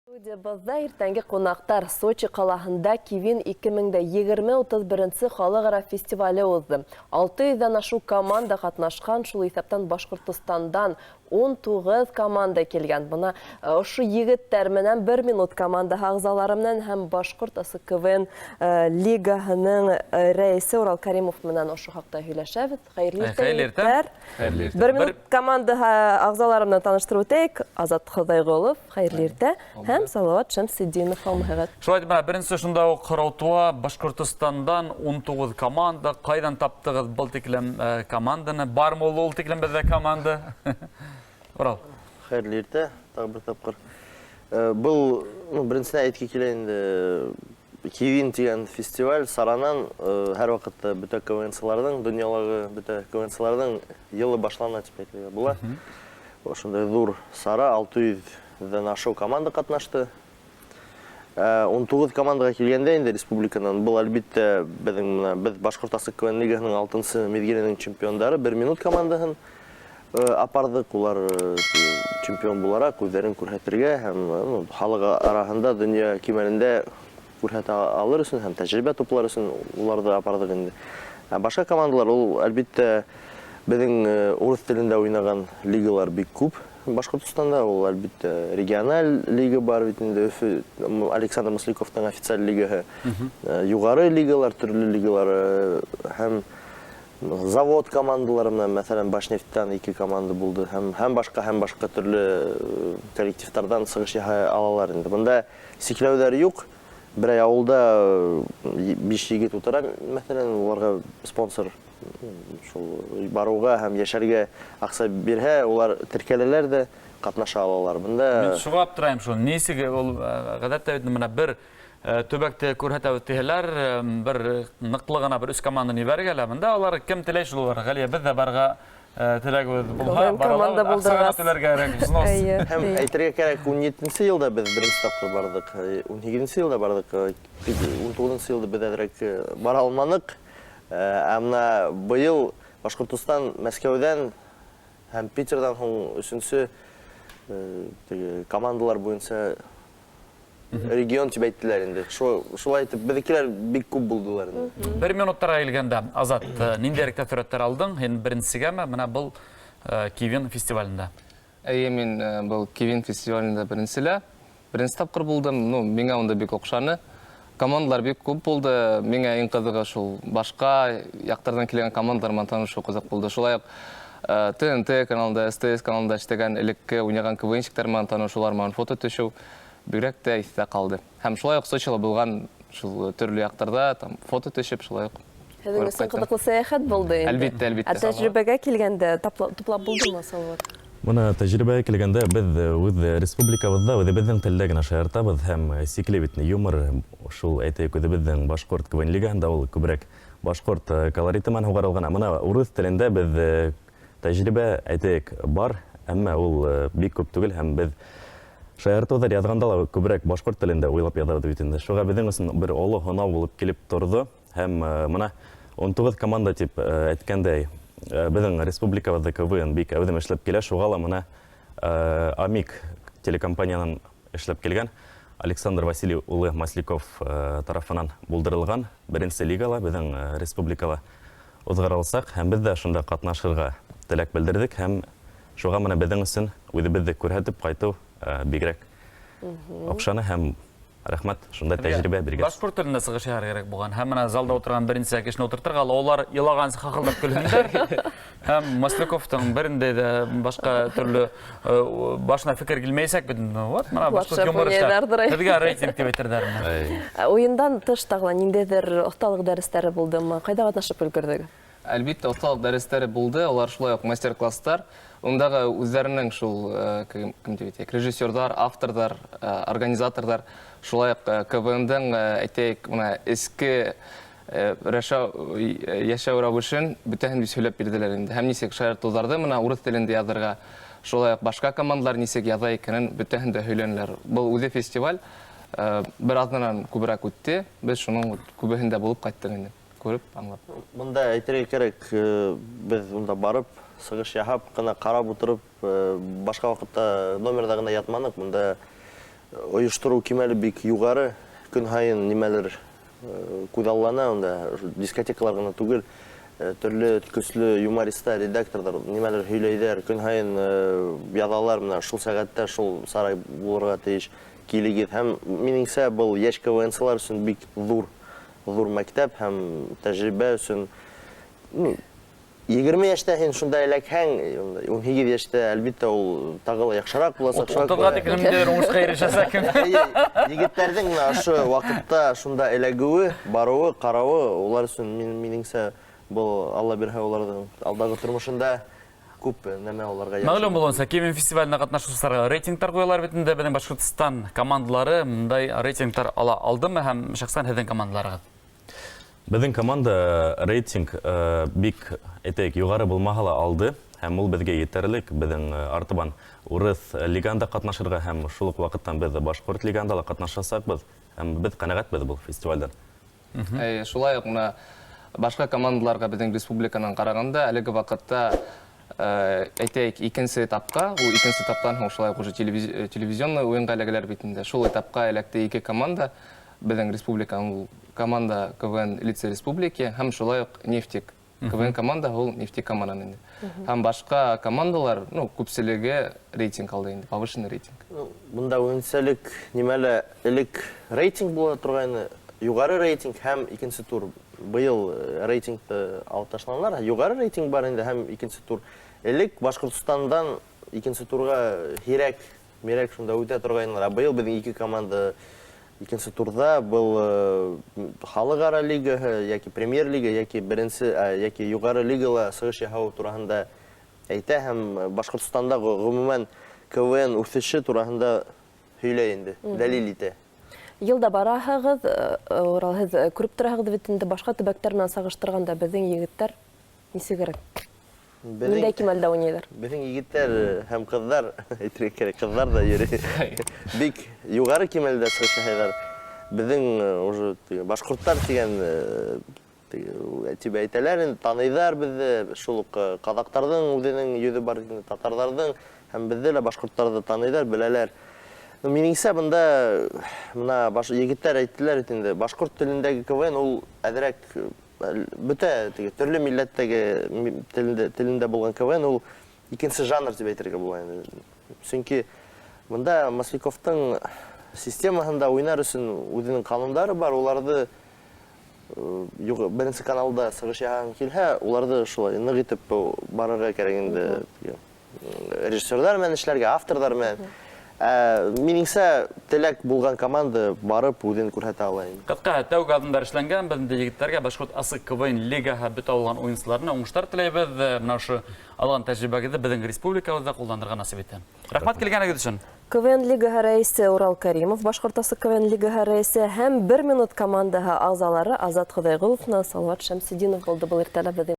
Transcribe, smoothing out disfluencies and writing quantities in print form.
Студиябыҙҙа иртәнге ҡунаҡтар. Сочи ҡалаһында КВН 2020 31-нсе халыҡ-ара фестивале уҙҙы. 600-ҙән ашыу команда ҡатнашҡан, шул иҫәптән Башҡортостандан 19 команда килгән. Бына ошо егеттәр менән, «Бер минут» командаһы ағзалары менән һәм Башҡорт КВН лигаһының рәйесе Урал Каримов менән ошо хаҡта һөйләшәбеҙ. Хәйерле иртә, Хәйерле иртә. егеттәр. Хәйерле иртә. «Бер минут» командаһы ағзалары менән таныштырып үтәйек. Азат Хоҙайғолов, хәйерле иртә, һәм Салауат Шәмсетдинов, һаумыһығыҙ. Шулай итеп, менә беренсе шунда уҡ һорау тыуа: Башҡортостандан 19 команда, ҡайҙан таптығыҙ был тиклем команданы? Бармы ул тиклем беҙҙә команда? Урал. Хәйерле иртә, тағы бер тапҡыр. Был, ну, беренсенән әйтке килә инде, КВН тигән фестиваль саранан һәр ваҡытта бөтә КВНсыларҙың, донъялағы бөтә КВНсыларҙың йылы башлана тип әйтергә була. Ошондай ҙур сара, 600-ҙән ашыу команда ҡатнашты. 19 командаға килгәндә инде республиканан, был, әлбиттә, беҙҙең менә беҙ Башҡорт асыҡ КВН лигаһының алтынсы миҙгеленең чемпиондары «Бер минут» командаһын апарҙыҡ. Улар чемпион булараҡ үҙҙәрен күрһәтергә һәм ну, халыҡ араһында донъя кимәлендә күрһәтә алыр өсөн һәм тәжрибә туплар өсөн уларҙы апарҙыҡ инде. Ә башҡа командалар ул, әлбиттә, беҙҙең урыҫ телендә уйнаған лигалар бик күп Башҡортостанда. Ул, әлбиттә, региональ лига бар бит инде, Өфө Александр Масляковтың официаль лигаһы, юғары лигалар, төрлө лигалар һәм завод командалары менән, мәҫәлән, «Башнефтьтән» ике команда булды һәм башҡа төрлө коллективтарҙан сығыш яһай алалар инде. Бында сикләүҙәр юҡ. Берәй ауылда биш егет ултыра, мәҫәлән, уларға спонсор шул барыуға һәм йәшәргә аҡса бирһә, улар теркәләләр ҙә ҡатнаша алалар. Бында Мин шуға аптырайым шул. Нисек ул ғәҙәттә бит менә бер төбәкте күрһәтәбеҙ тиһәләр, бер ныҡлы ғына бер өс команданы ебәрергә лә, бында улар кем теләй шул бар. Ғәлиә, беҙ ҙә барырға теләгебеҙ булһа, КВН команда бара алабыҙ. Аҡса ғына булдырғас. түләргә кәрәк, взнос. Һәм әйтергә кәрәк, 17-нсе йылда беҙ беренсе тапҡыр барҙыҡ, 18-нсе йылда барҙыҡ, 19-нсы йылда беҙ әҙерәк бара алманыҡ. Ә бына быйыл Башҡортостан Мәскәүҙән һәм Питерҙан һуң өсөнсө теге командалар буйынса регион тип әйттеләр инде. Шулай итеп, беҙҙекеләр бик күп булдылар инде. «Бер минуттарға» килгәндә, Азат, ниндәйерәк тәьҫораттар алдың? Һин беренсегәме менә был КВН фестивалендә? Эйе, мин был КВН фестивалендә беренсе тапҡыр булдым. Ну, миңә унда бик оҡшаны. Командалар бик күп булды. Миңә иң ҡыҙығы шул башҡа яҡтарҙан килгән командалар менән танышыу ҡыҙыҡ булды. Шулай уҡ ТНТ каналында, СТС каналында эшләгән элекке уйнаған КВНщиктар менән танышыулар менән фото төшөү бигерәк тә иҫтә ҡалды. Һәм шулай уҡ Сочила булған шул төрлө яҡтарҙа там фото төшөп, шулай уҡ Һеҙҙең күреп өсөн ҡайттым. ҡыҙыҡлы сәйәхәт булды инде. Әлбиттә, әлбиттә. Ә тәжрибәгә килгәндә туплап булдымы, Салауат? Бына тәжрибәгә килгәндә, беҙ үҙ республикабыҙҙа үҙебеҙҙең телдә генә шаяртабыҙ һәм сикле бит юмор шул, әйтәйек, үҙебеҙҙең Башҡорт КВН лигаһында ул күберәк башҡорт колориты менән һуғарылған. Ә бына урыҫ телендә беҙ тәжрибә, әйтәйек, бар, әммә ул бик күп түгел, һәм беҙ шаяртыуҙар яҙғанда ла күберәк башҡорт телендә уйлап яҙабыҙ бит инде. Шуға беҙҙең өсөн бер оло һынау булып килеп торҙо, һәм бына 19 команда тип әйткәндәй, беҙҙең республикабыҙҙа КВН бик әүҙем эшләп килә, шуға ла бына «Амик» телекомпаниянан эшләп килгән Александр Василий улы Масляков тарафынан булдырылған беренсе лигала беҙҙең республикала уҙғарылсаҡ, һәм беҙ ҙә шунда ҡатнашырға теләк белдерҙек, һәм шуға бына беҙҙең өсөн үҙебеҙҙе күрһәтеп ҡайтыу бигерәк оҡшаны, һәм рәхмәт шундай тәжрибә биргәс. Башҡорт телендә сығыш яһарға кәрәк булған. Һәм менә залда ултырған беренсе кешене ултыртырға ла, улар илағансы хахылдап көлһөндәр. Һәм Масляковтың берендәй ҙә башҡа төрлө башына фекер килмәйәсәк бит. Вот менә башҡорт Шәп юмор эшләр. уйнайҙарҙыр. Беҙгә рейтинг тип әйтерҙәр. Ай. Ә уйындан тыш тағы ла ниндәйҙер оҫталыҡ дәрестәре булдымы? Ҡайҙа ҡатнашып өлгөрҙөгөҙ? Әлбиттә, оҫталыҡ дәрестәре булды, улар шулай уҡ мастер-класстар. Ундағы үҙҙәренең шул, кем тип әйтәйек, режиссерҙар, авторҙар, организаторҙар, шулай уҡ КВН-дың, әйтәйек, бына эске йәшәү рәүешен бөтәһен бит һөйләп бирҙеләр инде. Һәм нисек шаяртыуҙарҙы бына урыҫ телендә яҙырға, шулай уҡ башҡа командалар нисек яҙа икәнен бөтәһен дә һөйләнеләр. Был үҙе фестиваль бер аҙнанан күберәк үтте. Беҙ шуның күбеһендә булып ҡайттыҡ инде. Күреп, аңлап. Бында әйтергә кәрәк, беҙ унда барып, сығыш яһап ҡына ҡарап ултырып, башҡа ваҡытта номерҙа ғына ятманыҡ. Бында Оештырыу кимәле бик юғары, көн һайын нимәлер күҙаллана унда, дискотекалар ғына түгел, төрлө көслө юмористар, редакторҙар нимәлер һөйләйҙәр, көн һайын яҙалар, менә шул сәғәттә шул сара булырға тейеш, килегеҙ. Һәм минеңсә, был йәш КВНсылар өсөн бик ҙур, ҙур мәктәп һәм тәжрибә өсөн. 20 йәштә һин шунда эләкһәң, 18 йәштә, әлбиттә, ул тағы ла яҡшыраҡ буласаҡ. Утыҙға тиклем ниндәйҙер уңышҡа ирешәсәк. Егеттәрҙең менә ошо ваҡытта шунда эләгеүе, барыуы, ҡарауы улар өсөн, минеңсә, был Алла бирһә, уларҙың алдағы тормошонда күп нәмә уларға яҡшы. Мәғлүм булыуынса, Кевин фестиваленә ҡатнашыусыларға рейтингтар ҡуялар бит инде. Беҙҙең Башҡортостан командалары мындай рейтингтар ала алдымы һәм шәхсән һеҙҙең командаларығыҙ? Беҙҙең команда рейтинг бик, әйтәйек, юғары булмаһа ла алды, һәм ул беҙгә етерлек. Беҙҙең артабан урыҫ лиганда ҡатнашырға һәм шул уҡ ваҡыттан беҙ башҡорт лиганда ла ҡатнашасаҡбыҙ, һәм беҙ ҡәнәғәтбеҙ был фестивалдән. Шулай уҡ бына башҡа командаларға беҙҙең республиканан ҡарағанда әлеге ваҡытта, әйтәйек, икенсе этапҡа, ул икенсе этаптан һуң шулай уҡ уже телевизионный уйынға эләгәләр бит инде. Шул этапҡа эләкте ике команда беҙҙең республиканың, ул команда КВН Лицей Республики һәм шулай уҡ Нефтик. КВН команда ул Нефтекаманан инде. Һәм башҡа командалар, ну, күпселеге рейтинг алды инде, повышенный рейтинг. Бында үҙенсәлек нимәлә, элек рейтинг була торғайны, юғары рейтинг һәм икенсе тур. Быйыл рейтингты алып ташланылар, юғары рейтинг бар инде һәм икенсе тур. Элек Башҡортостандан икенсе турға һирәк, мирәк шунда үтә торғайнылар. Ә быйыл беҙҙең ике команда икенсе турҙа, был халыҡ-ара лигаһы йәки премьер-лига, йәки беренсе, йәки юғары лигала сығыш яһау тураһында әйтә һәм Башҡортостанда ғөмүмән КВН үҫеше тураһында һөйләй инде, дәлил итә. Йылда бараһығыҙ, Урал, һеҙ күреп тораһығыҙ бит инде, башҡа төбәктәр менән сағыштырғанда беҙҙең егеттәр нисегерәк? Ниндәй кимәлдә уйнайҙар? Беҙҙең егеттәр һәм ҡыҙҙар, әйтергә кәрәк, ҡыҙҙар ҙа йөрөй. Бик юғары кимәлдә сығыш яһайҙар. Беҙҙең уже башҡорттар тигән тип әйтәләр инде, таныйҙар беҙҙе, шул уҡ ҡаҙаҡтарҙың үҙенең йөҙө бар, татарҙарҙың, һәм беҙҙе лә башҡорттарҙы таныйҙар, беләләр. Минеңсә, бында мына егеттәр әйттеләр бит инде, башҡорт телендәге КВН ул әҙерәк бөтә теге төрлө милләттәге телендә булған КВН ул икенсе жанр тип әйтергә була инде. Сөнки бында Масляковтың системаһында уйнар өсөн үҙенең ҡанундары бар, уларҙы беренсе каналда сығыш яһағың килһә, уларҙы шулай ныҡ итеп барырға кәрәк инде. Режиссерҙар менән эшләргә, авторҙар менән. Минеңсә, теләк булған команда барып үҙен күрһәтә ала инде. Ҡыҫҡаһы, тәүге аҙымдар эшләнгән, беҙ инде егеттәргә Башҡорт Асыҡ КВН лигаһы бөтә алған уйынсыларына уңыштар теләйбеҙ. Мына ошо алған тәжрибәгеҙҙе беҙҙең республикабыҙҙа ҡулланырға насип итһен. Рәхмәт килгәнегеҙ өсөн. КВН лигаһы рәйесе Урал Каримов, Башҡорт Асыҡ КВН лигаһы рәйесе һәм Бер минут командаһы ағзалары Азат Хоҙайғолов менән Салауат Шәмсетдинов булды был иртәлә беҙҙең.